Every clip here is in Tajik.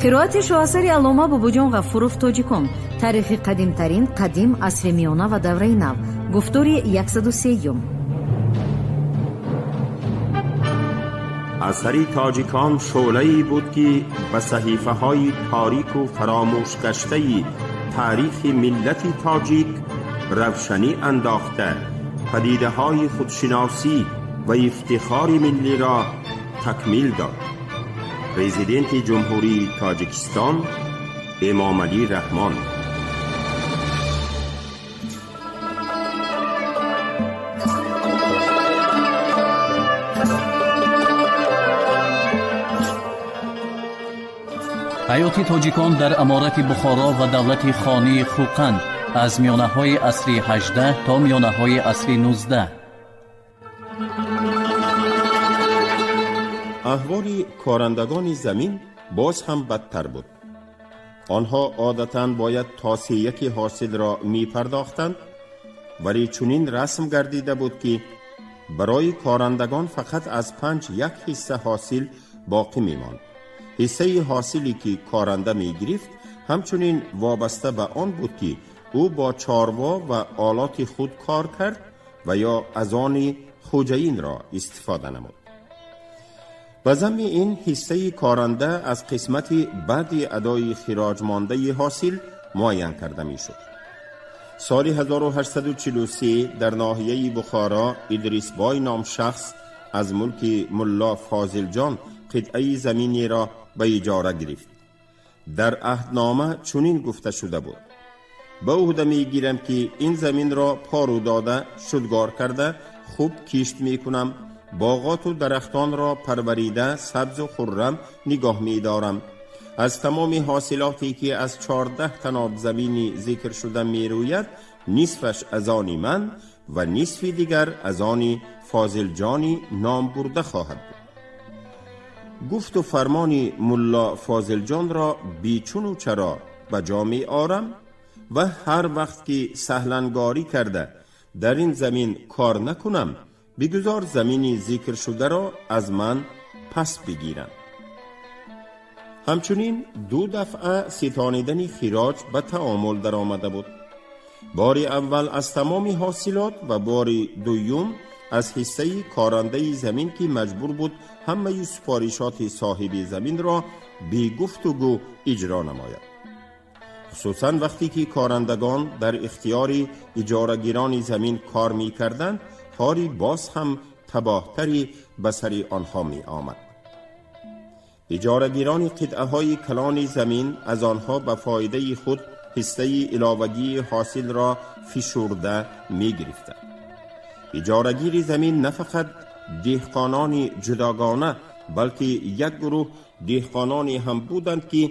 Қироати шоҳасари Аллома Бобоҷон Ғафуров «Тоҷикон. Таърихи қадимтарин, қадим, асри миёна ва давраи нав». Гуфтори 103-юм. Асари «Тоҷикон» шӯълае буд, ки ба саҳифаҳои торику фаромӯшгаштаи таърихи миллати тоҷик равшанӣ андохта, падидаҳои худшиносӣ ва ифтихори миллиро такмил дод. Президенти Ҷумҳурии Тоҷикистон Эмомалӣ Раҳмон. Ҳаёти тоҷикон дар Аморати Бухоро ва давлати хонии Хӯқанд аз миёнаҳои асри 18 то миёнаҳои асри 19. Аҳволи корандагони замин боз ҳам бадтар буд. Онҳо одатан бояд то сеяки ҳосилро мепардохтанд, вале чунин расм гардида буд, ки барои корандагон фақат аз панҷ як ҳисса ҳосил боқӣ мемонд. Ҳиссаи ҳосиле, ки коранда мегирифт, ҳамчунин вобаста ба он буд, ки ӯ бо чорво ва олоти худ кор кард ва ё аз они хоҷаинро истифода намуд. Ба замми ин, ҳиссаи коранда аз қисмати баъди адои хироҷмондаи ҳосил муайян карда мешуд. Соли 1843 дар ноҳияи Бухоро Идрисбой ном шахс аз мулки Мулло Фозилҷон қитъаи заминеро ба иҷора гирифт. Дар аҳднома чунин гуфта шуда буд: «Ба ӯҳда мегирам, ки ин заминро пору дода, шудгор карда, хуб кишт мекунам, боғоту дарахтонро парварида, сабзу хуррам нигоҳ медорам. Аз тамоми ҳосилоте, ки аз 14 таноб замини зикршуда мерӯяд, нисфаш аз они ман ва нисфи дигар аз они Фозилҷони номбурда хоҳад буд». Гуфту фармони Мулло Фозилҷонро бечуну чаро ба ҷо меорам ва ҳар вақт ки саҳлангорӣ карда, дар ин замин кор накунам, бигузор замини зикршударо аз ман пас бигиранд. Ҳамчунин ду дафъа ситонидани хироҷ ба таомул даромада буд: бори аввал аз тамоми ҳосилот ва бори дуюм аз ҳиссаи корандаи замин, ки маҷбур буд ҳамаи супоришоти соҳиби заминро бегуфтугӯ иҷро намояд. Хусусан вақте ки корандагон дар ихтиёри иҷорагирони замин кор мекарданд, кори боз ҳам табоҳтаре ба сари онҳо меомад. Иҷорагирони қитъаҳои калони замин аз онҳо ба фоидаи худ ҳиссаи иловагии ҳосилро фишурда мегирифтанд. Иҷорагири замин на фақат деҳқонони ҷудогона, балки як гурӯҳ деҳқононе ҳам буданд, ки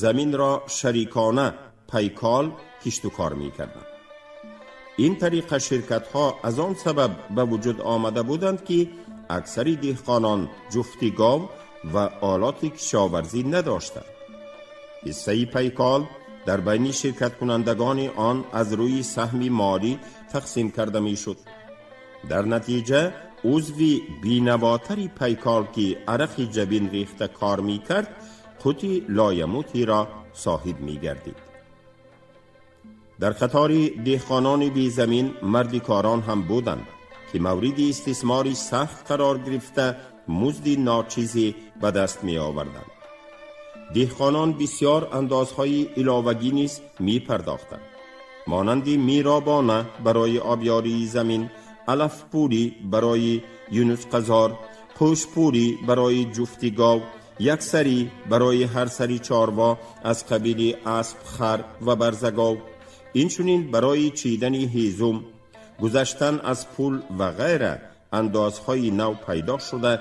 заминро шарикона, пайкол, киштукор мекарданд. Ин тариқа ширкатҳо аз он сабаб ба вуҷуд омада буданд, ки аксари деҳқонон ҷуфти гов ва олоти кишоварзӣ надоштанд. Ҳиссаи пайкол дар байни ширкаткунандагони он аз рӯи саҳми молӣ тақсим карда мешуд. Дар натиҷа узви бенавотари пайкол, ки арақи ҷабин рехта кор мекард, қути лоямутеро соҳиб мегардид. Дар қатори деҳқонони безамин мардикорон ҳам буданд, ки мавриди истисмори сахт қарор гирифта, музди ночизе ба даст меоварданд. Деҳқонон бисёр андозҳои иловагӣ низ мепардохтанд, монанди миробона барои обёрии замин, алафпулӣ барои юнусқазор, қӯшпулӣ барои ҷуфти гов, яксарӣ барои ҳар сари чорво аз қабили асп, хар ва барзагов, инчунин барои чидани ҳезум, гузаштан аз пул ва ғайра. Андозҳои нав пайдо шуда,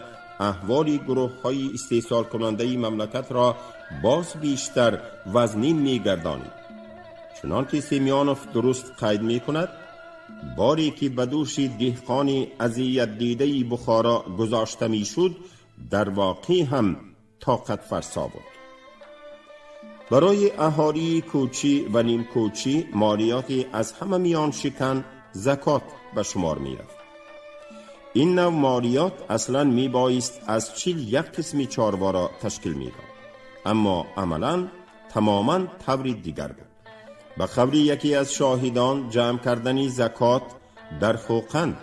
аҳволи гурӯҳҳои истеҳсолкунандаи мамлакатро боз бештар вазнин мегардонид. Чунон ки Семёнов дуруст қайд мекунад, боре ки ба дӯши деҳқони азиятдидаи Бухоро гузошта мешуд, дар воқеъ ҳам тоқатфарсо буд. Барои аҳолии кӯчӣ ва нимкӯчӣ молиёти аз ҳама миёншикан закот ба шумор мерафт. Ин нав молиёт аслан мебоист аз 41 қисми чорворо ташкил медод, аммо амалан тамоман таври дигар буд. Ба қавли яке аз шоҳидон, ҷамъ кардани закот дар Хӯқанд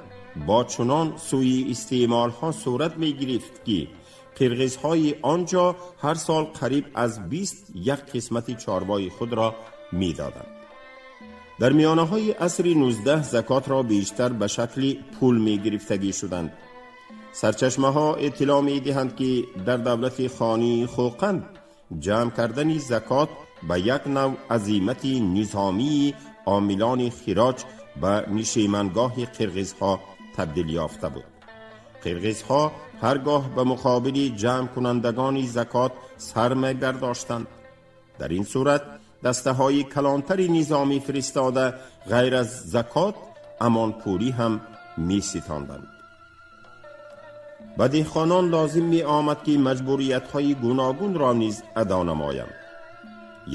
бо чунон суи истеъмолҳо сурат мегирифт, ки қирғизҳои он ҷо ҳар сол қариб аз 21 қисмати чорвои худро медоданд. Дар миёнаҳои асри 19 закотро бештар ба шакли пул мегирифтагӣ шуданд. Сарчашмаҳо иттилоъ медиҳанд, ки дар давлати хонии Хӯқанд ҷамъ кардани закот ба як нав азимати низомии омилони хироҷ ба нишемангоҳи қирғизҳо табдил ёфта буд. Қирғизҳо ҳаргоҳ ба муқобили ҷамъкунандагони закот сар мебардоштанд, дар ин сурат дастаҳои калонтари низомӣ фиристода, ғайр аз закот амонпулӣ ҳам меситонданд. Ба деҳқонон лозим меомад, ки маҷбуриятҳои гуногунро низ адо намоянд.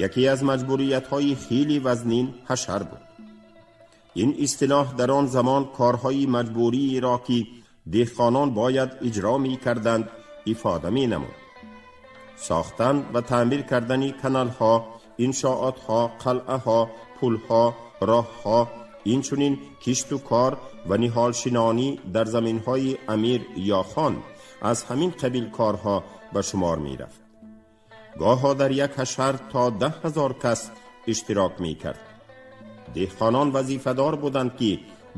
Яке аз маҷбуриятҳои хеле вазнин ҳашар буд. Ин истилоҳ дар он замон корҳои маҷбуриро, ки деҳқонон бояд иҷро мекарданд, ифода менамуд: сохтан ва таъмир кардани каналҳо, иншоотҳо, қалъаҳо, пулҳо, роҳҳо, инчунин кишту кор ва ниҳолшинонӣ дар заминҳои амир ё хон аз ҳамин қабил корҳо ба шумор мерафт. Гоҳо дар як ҳашар то 10 000 кас иштирок мекард. Деҳқонон вазифадор буданд, ки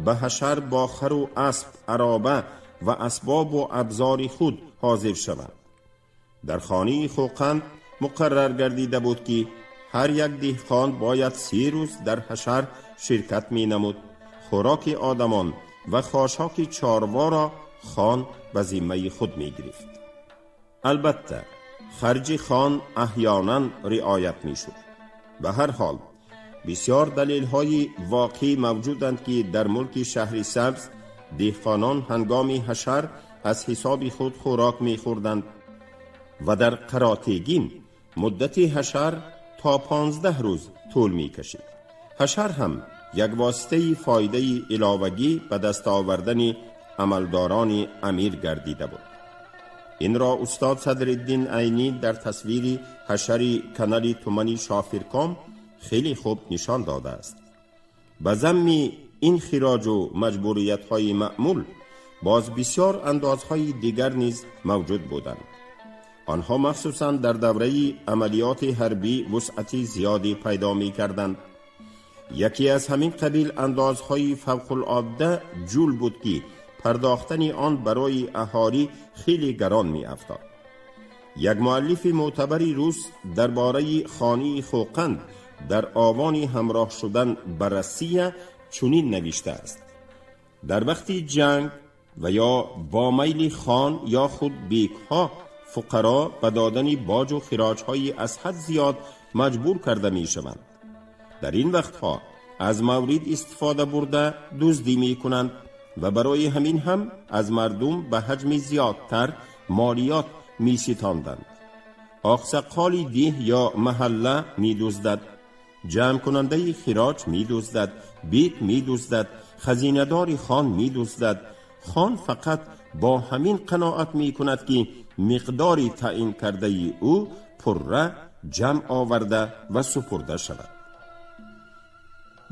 ба ҳашар бо хару асп, ароба ва асбобу абзори худ ҳозир шаванд. Дар хонии Хӯқанд муқаррар гардида буд, ки ҳар як деҳқон бояд 3 рӯз дар ҳашар ширкат менамуд. Хӯроки одамон ва хошоки чорворо хон ба зиммаи худ мегирифт. Албатта, харҷи хон аҳёнан риоят мешуд. Ба ҳар ҳол, бисёр далелҳои воқеӣ мавҷуданд, ки дар мулки Шаҳри Сабз деҳқонон ҳангоми ҳашар аз ҳисоби худ хӯрок мехӯрданд ва дар Қаротегин муддати ҳашар то 15 рӯз тӯл мекашид. Ҳашар ҳам як воситаи фоидаи иловагӣ ба даст овардани амалдорони амир гардида буд. Инро устод Садриддин Айнӣ дар тасвири ҳашари канали тумани Шофирком хеле хуб нишон додааст. Ба замми ин хироҷу маҷбуриятҳои маъмул боз бисёр андозҳои дигар низ мавҷуд буданд. Онҳо махсусан дар давраи амалиёти ҳарбӣ вусъати зиёде пайдо мекарданд. Яке аз ҳамин қабил андозҳои фавқулодда ҷул буд, ки пардохтани он барои аҳолӣ хеле гарон меафтод. Як муаллифи мӯътабари рус дар бораи хонии Хӯқанд дар овони ҳамроҳ шудан ба Россия чунин навиштааст: «Дар вақти ҷанг ва ё бо майли хон ё худ бекҳо фуқаро ба додани боҷу хироҷҳои аз ҳад зиёд маҷбур карда мешаванд. Дар ин вақтҳо аз маврид истифода бурда дуздӣ мекунанд ва барои ҳамин ҳам аз мардум ба ҳаҷми зиёдтар молиёт меситонданд. Оқсаққоли деҳ ё маҳалла медуздад, ҷамъкунандаи хироҷ медуздад, бек медуздад, хазинадори хон медуздад. Хон фақат бо ҳамин қаноат мекунад, ки миқдори таъин кардаи ӯ пурра ҷамъ оварда ва супурда шавад».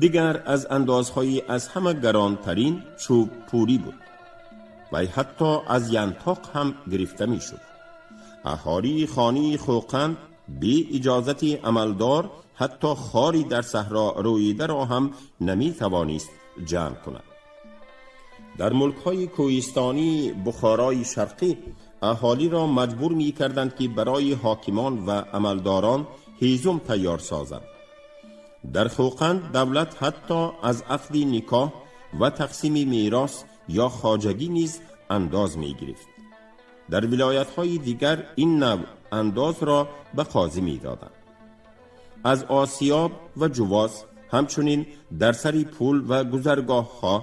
Дигар аз андозҳои аз ҳама гаронтарин чӯбпурӣ буд. Вай ҳатто аз янтоқ ҳам гирифта мешуд. Аҳолии хонии Хӯқанд бе иҷозати амалдор ҳатто хори дар саҳро рӯидаро ҳам наметавонист ҷамъ кунад. Дар мулкҳои кӯҳистонии Бухорои Шарқӣ аҳолиро маҷбур мекарданд, ки барои ҳокимон ва амалдорон ҳезум тайёр созанд. Дар Хӯқанд давлат ҳатто аз ақди никоҳ ва тақсими мерос ё хоҷагӣ низ андоз мегирифт. Дар вилоятҳои дигар ин навъ андозро ба қозӣ медоданд. Аз осиёб ва ҷувоз, ҳамчунин дар сари пул ва гузаргоҳҳо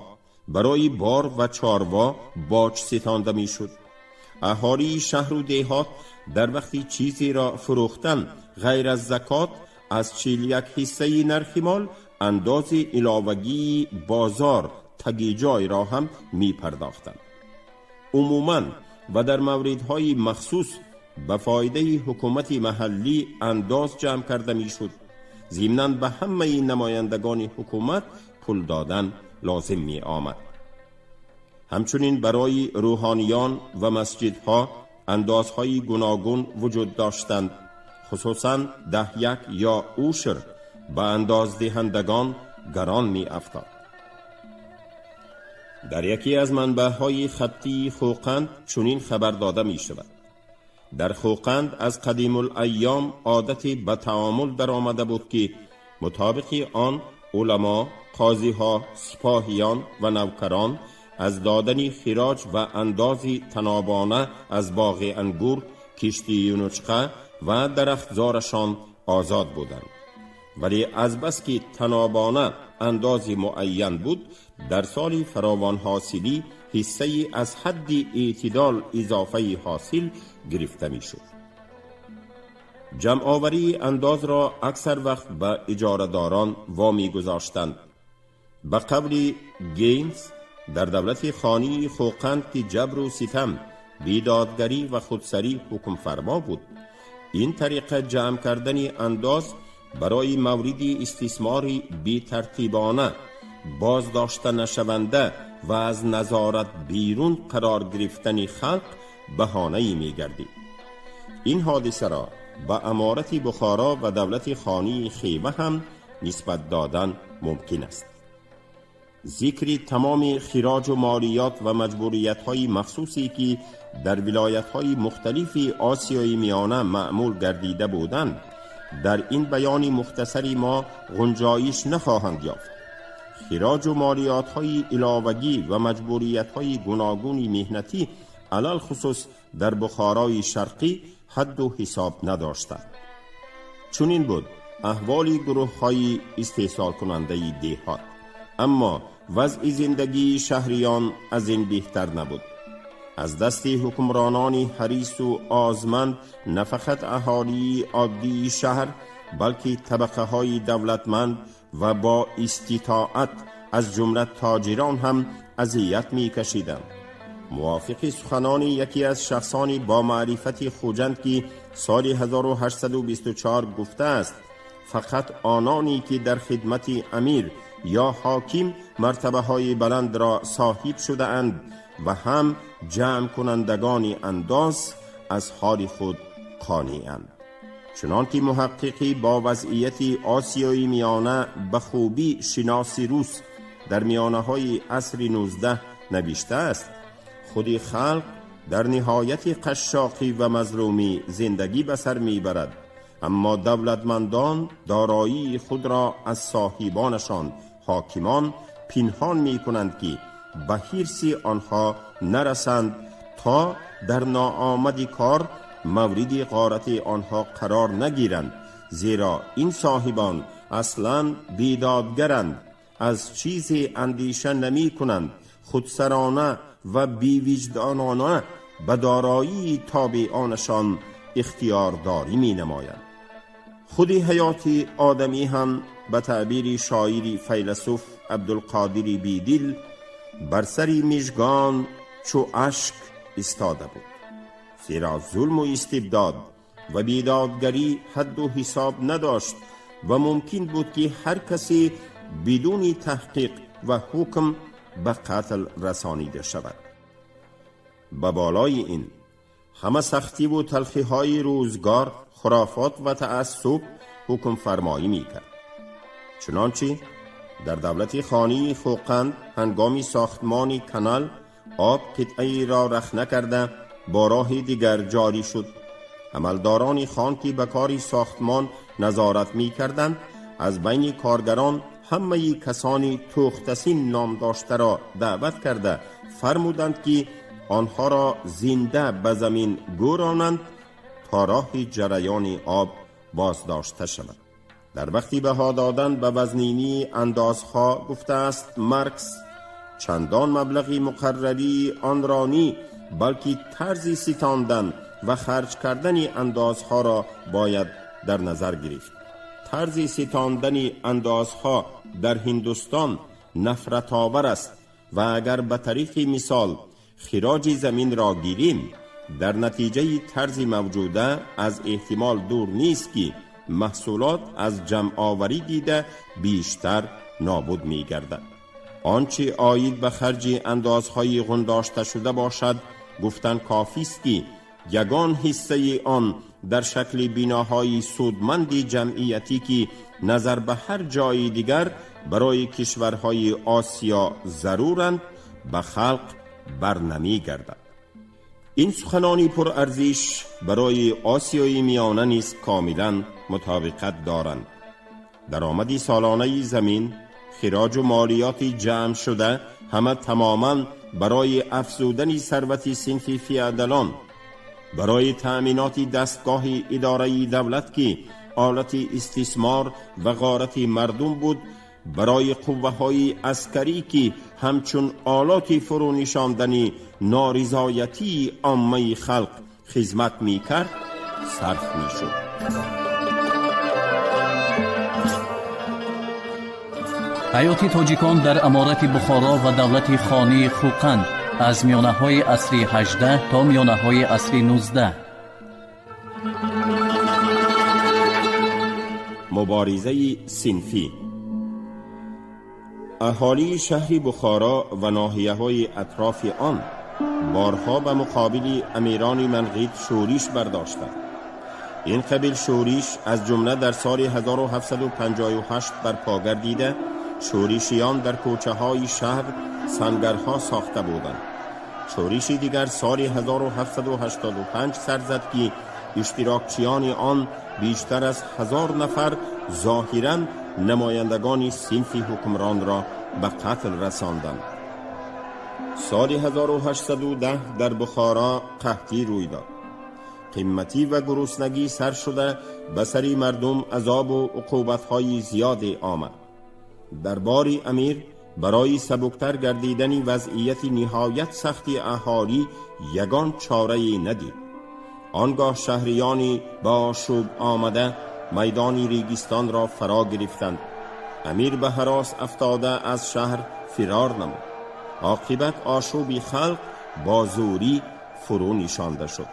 барои бор ва чорво боҷ ситонда мешуд. Аҳолии шаҳру деҳот дар вақти чизеро фурӯхтан ғайр аз закот Аз 41 ҳиссаи нархи мол андози иловагии бозор тагиҷойро ҳам мепардохтанд. Умуман ва дар мавридҳои махсус ба фоидаи ҳукумати маҳаллӣ андоз ҷамъ карда мешуд. Зимнан ба ҳамаи намояндагони ҳукумат пул додан лозим меомад. Ҳамчунин барои рӯҳониён ва масҷидҳо андозҳои гуногун вуҷуд доштанд. Хусусан 10 як ё ушр ба андоздиҳандагон гарон меафтод. Дар яке аз манбаъҳои хаттии Хӯқанд чунин хабар дода мешавад: дар Хӯқанд аз қадимулайём одате ба таомул даромада буд, ки мутобиқи он уламо, қозиҳо, сипоҳиён ва навкарон аз додани хироҷ ва андози танобона аз боғи ангур, кишти юнучқа ва дарахтзорашон озод буданд. Вале азбаски танобона андози муайян буд, дар соли фаровонҳосилӣ ҳиссаи аз ҳадди эътидол изофаи ҳосил гирифта мешуд. Ҷамъоварии андозро аксар вақт ба иҷорадорон вомегузоштанд. Ба қавли Гейнс, дар давлати хонии Хӯқанд, ки ҷабру ситам, бедодгарӣ ва худсарӣ ҳукмфармо буд, ин тариқа ҷамъ кардани андоз барои мавриди истисмори бетартибона, боздошта нашаванда ва аз назорат берун қарор гирифтани халқ баҳонае мегардид. Ин ҳодисаро ба аморати Бухоро ва давлати хонии Хева ҳам нисбат додан мумкин аст. Зикри тамоми хироҷу молиёт ва маҷбуриятҳои махсусе, ки дар вилоятҳои мухталифи Осиёи Миёна маъмул гардида буданд, дар ин баёни мухтасари мо гунҷоиш нахоҳанд ёфт. Хироҷу молиётҳои иловагӣ ва маҷбуриятҳои гуногуни меҳнатӣ алалхусус дар Бухорои Шарқӣ ҳадду ҳисоб надоштанд. Чунин буд аҳволи гурӯҳҳои истеҳсолкунандаи деҳот, аммо вазъи зиндагии шаҳриён аз ин беҳтар набуд. Аз дасти ҳукмронони ҳарису озманд на фақат аҳолии оддии шаҳр, балки табақаҳои давлатманд ва бо иститоат, аз ҷумла тоҷирон ҳам азият мекашиданд. Мувофиқи суханони яке аз шахсони бо маърифати Хуҷанд, ки соли 1824 гуфтааст: фақат ононе ки дар хидмати амир ё ҳоким мартабаҳои баландро соҳиб шудаанд ва ҳам ҷамъкунандагони андоз аз ҳоли худ қонеанд. Чунон ки муҳаққиқи бо вазъияти Осиёи Миёна ба хубӣ шиноси рус дар миёнаҳои асри 19 навиштааст, худи халқ дар ниҳояти қашшоқӣ ва мазлумӣ зиндагӣ ба сар мебарад, аммо давлатмандон дороии худро аз соҳибонашон, ҳокимон, пинҳон мекунанд, ки ба ҳирси онҳо нарасанд, то дар ноомади кор мавриди ғорати онҳо қарор нагиранд, зеро ин соҳибон аслан бедодгаранд, аз чизе андеша намекунанд, худсарона ва бевиҷдонона ба дороии тобеонашон ихтиёрдорӣ менамоянд. Худи ҳаёти одамӣ ҳам ба таъбири шоири файласуф Абдулқодири Бедил бар сари мижгон чу ашк истода буд, зеро зулму истибдод ва бедодгарӣ ҳадду ҳисоб надошт ва мумкин буд, ки ҳар касе бидуни таҳқиқ ва ҳукм ба қатл расонида шавад. Ба болои ин ҳама сахтиву талхиҳои рӯзгор хурофот ва таассуб ҳукмфармоӣ мекард. Чунончи дар давлати хонии Хӯқанд ҳангоми сохтмони канал об қитъаеро рахна карда бо роҳи дигар ҷорӣ шуд. Амалдорони хон, ки ба кори сохтмон назорат мекарданд, аз байни коргарон ҳамаи касони тӯхтасин ном доштаро даъват карда фармуданд, ки онҳоро зинда ба замин гӯронанд, то роҳи ҷараёни об боздошта шавад. Дар вақти баҳо додан ба вазнинии андозҳо гуфтааст Маркс: чандон маблағи муқаррарии онро нӣ, балки тарзи ситондан ва харҷ кардани андозҳоро бояд дар назар гирифт. Тарзи ситондани андозҳо дар Ҳиндустон нафратовар аст ва агар ба тариқи мисол хироҷи заминро гирем, дар натиҷаи тарзи мавҷуда аз эҳтимол дур нест, ки маҳсулот аз ҷамъоварӣ дида бештар нобуд мегардад. Он чи оид ба харҷи андозҳои ғундошташуда бошад, гуфтан кофист, ки ягон ҳиссаи он дар шакли биноҳои судманди ҷамъиятӣ, ки назар ба ҳар ҷои дигар барои кишварҳои Осиё заруранд, ба халқ барнамегардад. Ин суханони пурарзиш барои Осиёи Миёна низ комилан мутобиқат доранд. Даромади солонаи замин, хироҷу молиёти ҷамъшуда ҳама тамоман барои афзудани сарвати синфи феодалон, барои таъминоти дастгоҳи идораи давлат, ки олати истисмор ва ғорати мардум буд, барои қувваҳои аскарӣ, ки ҳамчун олоти фурӯнишондани норизоятии оммаи халқ хизмат мекард, сарф мешуд. Ҳаёти тоҷикон дар Аморати Бухоро ва давлати хонии Хӯқанд аз миёнаҳои асри 18 то миёнаҳои асри 19. Муборизаи синфӣ. Аҳолии шаҳри Бухоро ва ноҳияҳои атрофи он борҳо ба муқобили амирони манғит шӯриш бардоштанд. Ин қабил шӯриш аз ҷумла дар соли 1758 барпо гардида, шӯришиён дар кӯчаҳои шаҳр сангарҳо сохта буданд. Шӯриши дигар соли 1785 сар зад, ки иштирокчиёни он бештар аз 1000 нафар зоҳиран намояндагони синфи ҳукмронро ба қатл расонданд. Соли 1810 дар Бухоро қаҳтӣ рӯй дод. Қиматӣ ва гуруснагӣ сар шуда, ба сари мардум азобу уқубатҳои зиёде омад. Дарбори амир барои сабуктар гардидани вазъияти ниҳоят сахти аҳолӣ ягон чорае надид. Он гоҳ шаҳриёни ба ошӯб омада майдони Регистонро фаро гирифтанд. Амир ба ҳарос афтода аз шаҳр фирор намуд. Оқибат ошӯби халқ бо зӯрӣ фурӯ нишонда шуд.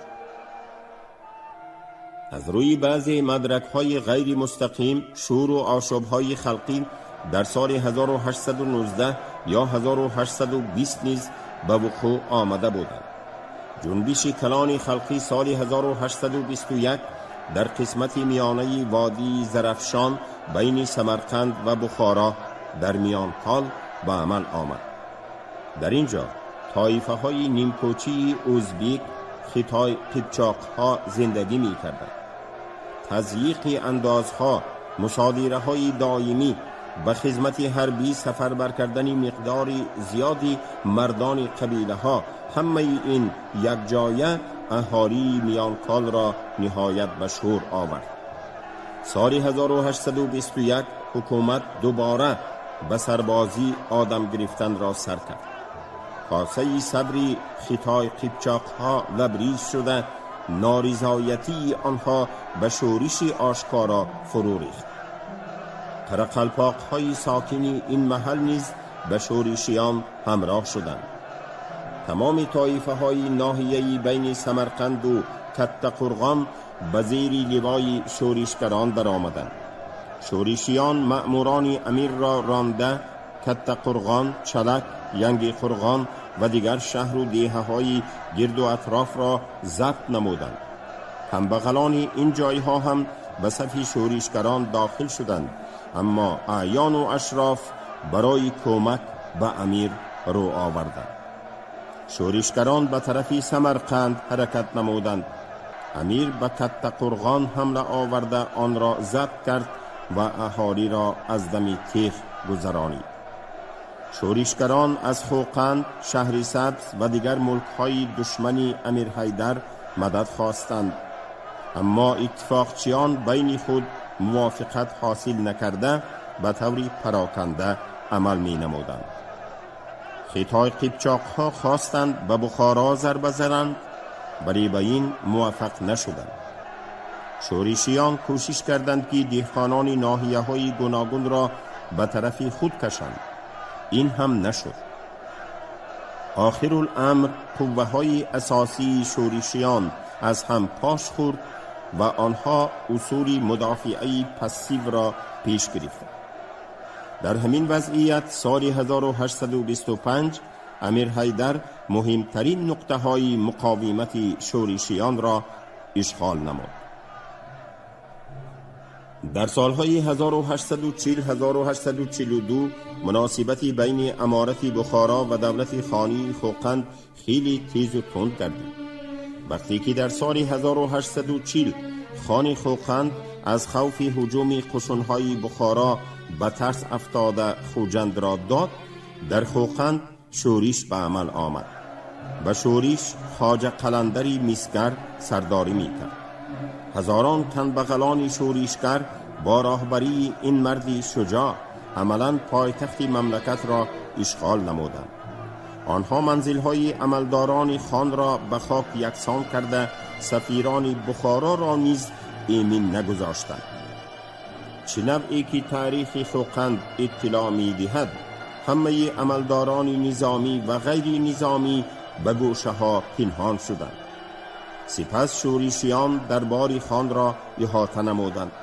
Аз рӯи баъзе мадракҳои ғайримустақим, шӯру ошӯбҳои халқӣ дар соли 1819 ё 1820 низ ба вуқӯъ омада буданд. Ҷунбиши калони халқӣ соли 1821 дар қисмати миёнаи водии Зарафшон байни Самарқанд ва Бухоро дар Миёнкол ба амал омад. Дар ин ҷо тоифаҳои нимкӯчии ӯзбек, хитой, қипчоқҳо зиндагӣ мекарданд. Тазйиқи андозҳо, мусодираҳои доимӣ, ба хизмати ҳарбӣ сафарбар кардани миқдори зиёди мардони қабилаҳо, ҳамаи ин якҷоя аҳолии Миёнколро ниҳоят ба шӯр овард. Соли 1821 ҳукумат дубора ба сарбозӣ одам гирифтанро сар кард. Косаи сабри хитой қипчоқҳо лабриз шуда, норизоятии онҳо ба шӯриши ошкоро фурӯ рехт. Қарақалпоқҳои сокини ин маҳал низ ба шӯришиён ҳамроҳ шуданд. Тамоми тоифаҳои ноҳияи байни Самарқанду Каттақурғон ба зери ливои шӯришгарон даромаданд. Шӯришиён маъмурони амирро ронда, Каттақурғон, Чалак, Янгиқурғон ва дигар шаҳру деҳаҳои гирду атрофро забт намуданд. Камбағалони ин ҷойҳо ҳам ба сафи шӯришгарон дохил шуданд, аммо аъёну ашроф барои кӯмак ба амир рӯ оварданд. Шӯришгарон ба тарафи Самарқанд ҳаракат намуданд. Амир ба Каттақурғон ҳамла оварда, онро забт кард ва аҳолиро аз дами теғ гузаронид. Шӯришгарон аз Хӯқанд, Шаҳри Сабз ва дигар мулкҳои душмани Амир Ҳайдар мадад хостанд, аммо иттифоқчиён байни худ мувофиқат ҳосил накарда, ба таври пароканда амал менамуданд. Хитой қипчоқҳо хостанд ба Бухоро зарба зананд, вале ба ин муваффақ нашуданд. Шӯришиён кӯшиш карданд, ки деҳқонони ноҳияҳои гуногунро ба тарафи худ кашанд. Ин ҳам нашуд. Охируламр қувваҳои асосии шӯришиён аз ҳам пош хӯрд ва онҳо усули мудофиаи пассивро пеш гирифтанд. Дар ҳамин вазъият соли 1825 Амир Ҳайдар муҳимтарин нуқтаҳои муқовимати шӯришиёнро ишғол намуд. Дар солҳои 1840-1842 муносибати байни Аморати Бухоро ва давлати хонии Хӯқанд хеле тезу тунд гардид. Вақте ки дар соли 1840 хони Хӯқанд аз хавфи ҳуҷуми қушунҳои Бухоро ба тарс афтода Хуҷандро дод, дар Хӯқанд шӯриш ба амал омад. Ба шӯриш Хоҷа Қаландари мисгар сардорӣ мекард. Ҳазорон танбағалони шӯришгар бо роҳбарии ин марди шуҷоъ амалан пойтахти мамлакатро ишғол намуданд. Онҳо манзилҳои амалдорони хонро ба хок яксон карда, сафирони Бухороро низ эмин нагузоштанд. Чӣ навъе ки таърихи Хӯқанд иттилоъ медиҳад, ҳамаи амалдорони низомӣ ва ғайри низомӣ ба гӯшаҳо пинҳон шуданд. Сипас шӯришиён дарбори хонро иҳота намуданд.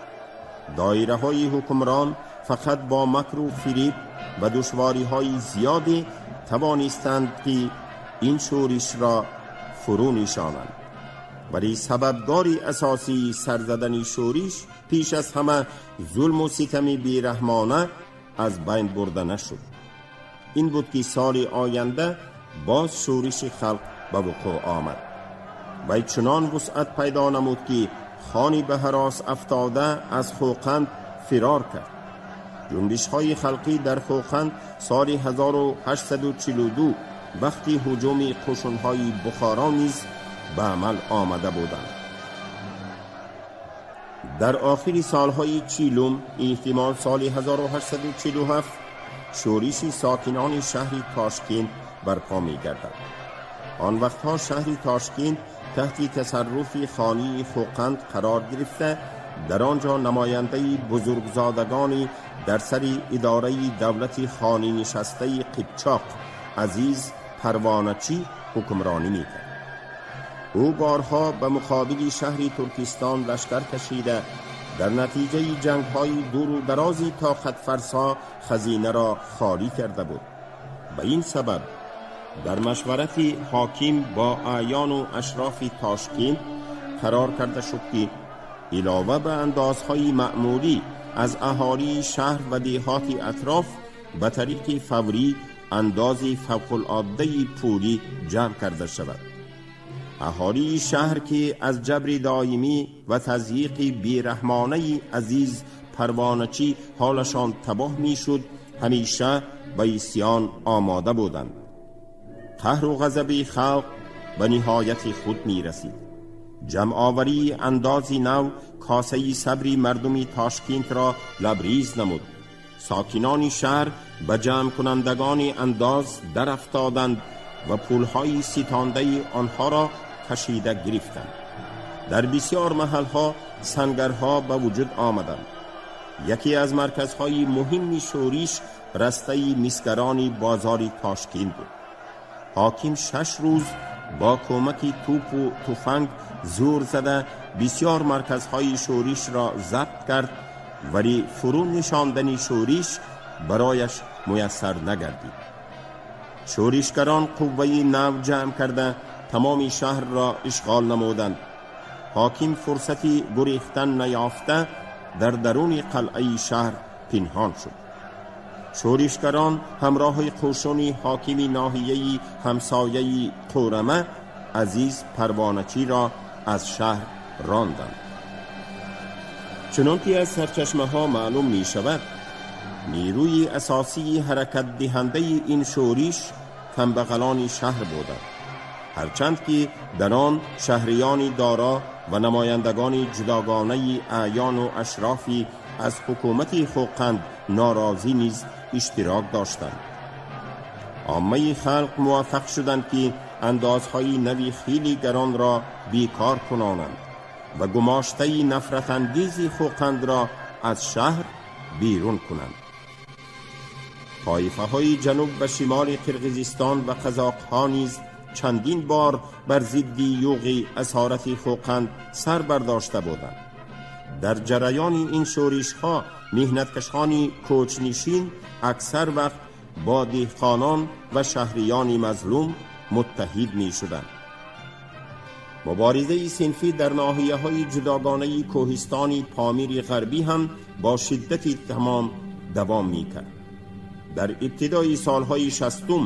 Доираҳои ҳукмрон фақат бо макру фириб ва душвориҳои зиёде тавонистанд, ки ин шӯришро фурӯ нишонанд. Вале сабабгори асосии сарзадани шӯриш пеш аз ҳама зулму ситами бераҳмона аз байн бурда нашуд. Ин буд, ки соли оянда боз шӯриши халқ ба вуқӯъ омад. Вай чунон вусъат пайдо намуд, ки хони ба ҳарос афтода аз Хӯқанд фирор кард. Ҷунбишҳои халқӣ дар Хӯқанд соли 1842 вақти ҳуҷуми қушунҳои Бухоро низ ба амал омада буданд. Дар охири солҳои чилум, эҳтимол соли 1847, шӯриши сокинони шаҳри Тошкент барпо мегардад. Он вақтҳо шаҳри Тошкент таҳти тасарруфи хонии Хӯқанд қарор гирифта, дар он ҷо намояндаи бузургзодагони дар сари идораи давлати хонӣ нишастаи қипчоқ Азиз Парвоначӣ ҳукмронӣ мекард. Ӯ борҳо ба муқобили шаҳри Туркистон лашкар кашида, дар натиҷаи ҷангҳои дуру дарози тоқатфарсо хазинаро холӣ карда буд. Ба ин сабаб дар машварати ҳоким бо аъёну ашрофи Тошкент қарор карда шуд, ки илова ба андозҳои маъмулӣ аз аҳолии шаҳр ва деҳоти атроф ба тариқи фаврӣ андози фавқулоддаи пулӣ ҷамъ карда шавад. Аҳолии шаҳр, ки аз ҷабри доимӣ ва тазйиқи бераҳмонаи Азиз Парвоначӣ ҳолашон табоҳ мешуд, ҳамеша ба исьён омода буданд. Қаҳру ғазаби халқ ба ниҳояти худ мерасид. Ҷамъоварии андози нав косаи сабри мардуми Тошкентро лабриз намуд. Сокинони шаҳр ба ҷамъкунандагони андоз дарафтоданд ва пулҳои ситондаи онҳоро кашида гирифтанд. Дар бисёр маҳалҳо сангарҳо ба вуҷуд омаданд. Яке аз марказҳои муҳимми шӯриш растаи мисгарони бозори Тошкент буд. Ҳоким 6 рӯз бо кӯмаки тӯпу туфанг зӯр зада бисёр марказҳои шӯришро забт кард, вале фурӯ нишондани шӯриш барояш муяссар нагардид. Шӯришгарон қувваи нав ҷамъ карда, тамоми шаҳрро ишғол намуданд. Ҳоким фурсати гурехтан наёфта, дар даруни қалъаи шаҳр пинҳон шуд. Шӯришгарон ҳамроҳи қӯшуни ҳокими ноҳияи ҳамсояи Қӯрама Азиз Парвоначиро аз шаҳр ронданд. Чунон ки аз сарчашмаҳо маълум мешавад, нерӯи асосии ҳаракатдиҳандаи ин шӯриш камбағалони шаҳр буданд, ҳарчанд ки дар он шаҳриёни доро ва намояндагони ҷудогонаи аъёну ашрофи аз ҳукумати Хӯқанд норозӣ низ иштирок доштанд. Оммаи халқ муваффақ шуданд, ки андозҳои нави хеле гаронро бекор кунонанд. ва гумоштаи нафратангези Хӯқанд ро аз шаҳр берун кунанд. Тоифаҳои ҷануб ва шимоли Қирғизистон ва қазоқҳо низ чандин бор бар зидди юғи асорати Хӯқанд сар бардошта буданд. Дар ҷараёни ин шӯришҳо меҳнаткашони кӯчнишин аксар вақт бо деҳқонон ва шаҳриёни мазлум муттаҳид мешуданд. Муборизаи синфӣ дар ноҳияҳои ҷудогонаи кӯҳистони Помири Ғарбӣ ҳам бо шиддати тамом давом мекард. Дар ибтидои солҳои 60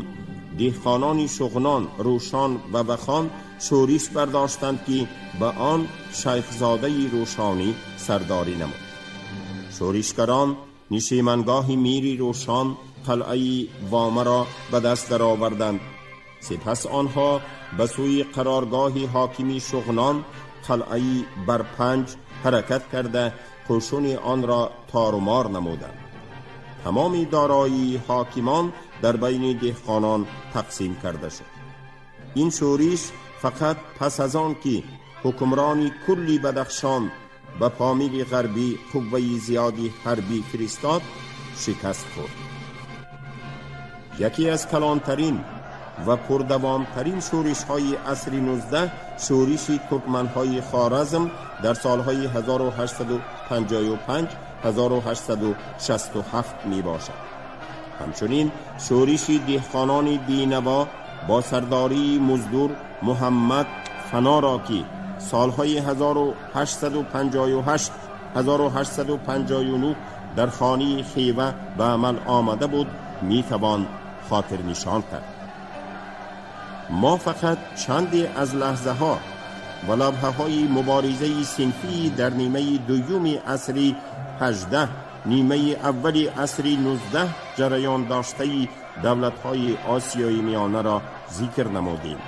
деҳқонони Шуғнон, Рӯшон ва Вахон шӯриш бардоштанд, ки ба он Шайхзодаи Рӯшонӣ сардорӣ намуд. Шӯришгарон нишемангоҳи мири Рӯшон, қалъаи Вомаро ба даст дароварданд. Сипас онҳо ба сӯи қароргоҳи ҳокими Шуғнон, қалъаи Барпанҷ ҳаракат карда, қӯшуни онро торумор намуданд. Тамоми дороии ҳокимон дар байни деҳқонон тақсим карда шуд. Ин шӯриш фақат пас аз он ки ҳукмрони кулли Бадахшон ба Помири Ғарбӣ қувваи зиёди ҳарбӣ фиристод, шикаст хӯрд. Яке аз калонтарин ва пурдавомтарин шӯришҳои асри 19 шӯриши туркманҳои Хоразм дар солҳои 1855 1867 мебошад. Ҳамчунин шӯриши деҳқонони Бенаво бо сардории муздур Муҳаммад Фаноро, ки солҳои 1858 1859 дар хонаи Хева ба амал омада буд, метавон хотирнишон кард. Мо фақат чанде аз лаҳзаҳо ва лавҳаҳои муборизаи синфӣ дар нимаи дуюми асри 18, нимаи аввали асри 19 ҷараён доштаи давлатҳои Осиёи Миёнаро зикр намудем.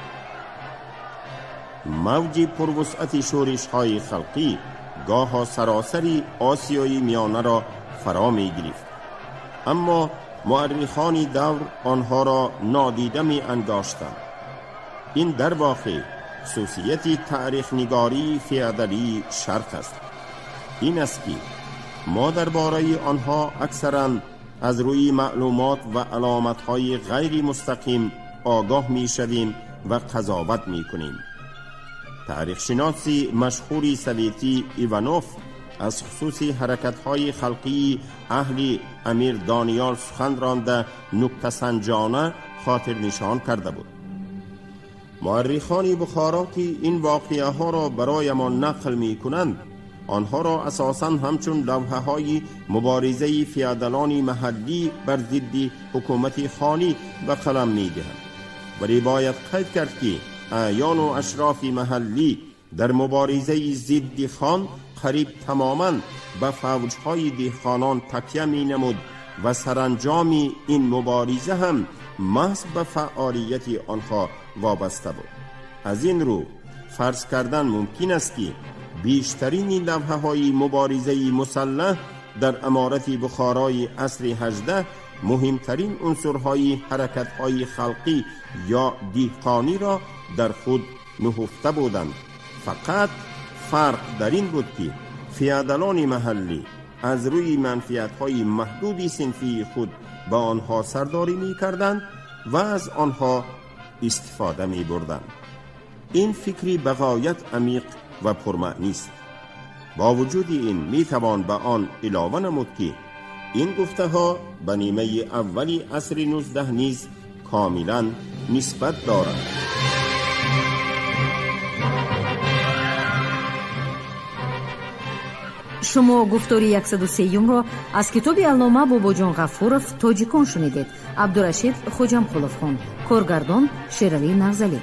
Мавҷи пурвусъати шӯришҳои халқӣ гоҳо саросари Осиёи Миёнаро фаро мегирифт, аммо муаррихони давр онҳоро нодида меангоштанд. Ин дар воқеъ хусусияти таърихнигории феодалии Шарқ аст. Ин аст, ки мо дар бораи онҳо аксаран аз рӯи маълумот ва аломатҳои ғайри мустақим огоҳ мешавем ва қазоват мекунем. Таърихшиноси машҳури советӣ Иванов аз хусуси ҳаракатҳои халқии аҳли Амир Дониёл сухан ронда, нуктасанҷона хотирнишон карда буд: муаррихони Бухоро, ки ин воқеаҳоро бароямон нақл мекунанд, онҳоро асосан ҳамчун лавҳаҳои муборизаи феодалони маҳаллӣ бар зидди ҳукумати хонӣ ба қалам медиҳанд. Вале бояд қайд кард, ки аъёну ашрофи маҳаллӣ дар муборизаи зидди хон қариб тамоман ба фавҷҳои деҳқонон такя менамуд ва саранҷоми ин мубориза ҳам маҳз ба фаъолияти онҳо вобаста буд. Аз ин рӯ фарз кардан мумкин аст, ки бештарини лавҳаҳои муборизаи мусаллаҳ дар Аморати Бухорои асри 18 муҳимтарин унсурҳои ҳаракатҳои халқӣ ё деҳқониро дар худ нуҳуфта буданд. Фақат фарқ дар ин буд, ки феодалони маҳаллӣ аз рӯи манфиатҳои маҳдуди синфии худ ба онҳо сардорӣ мекарданд ва аз онҳо истифода мебурданд. Ин фикри бағоят амиқ ва пурмаънист. Бо вуҷуди ин метавон ба он илова намуд, ки ин гуфтаҳо ба нимаи аввали асри 19 низ комилан нисбат доранд. Шумо гуфтори 103-юмро аз китоби аллома Бобоҷон Ғафуров «Тоҷикон» шунидед. Абдурашид Хоҷамқулов хонд, коргардон Шералӣ Нағзалӣ.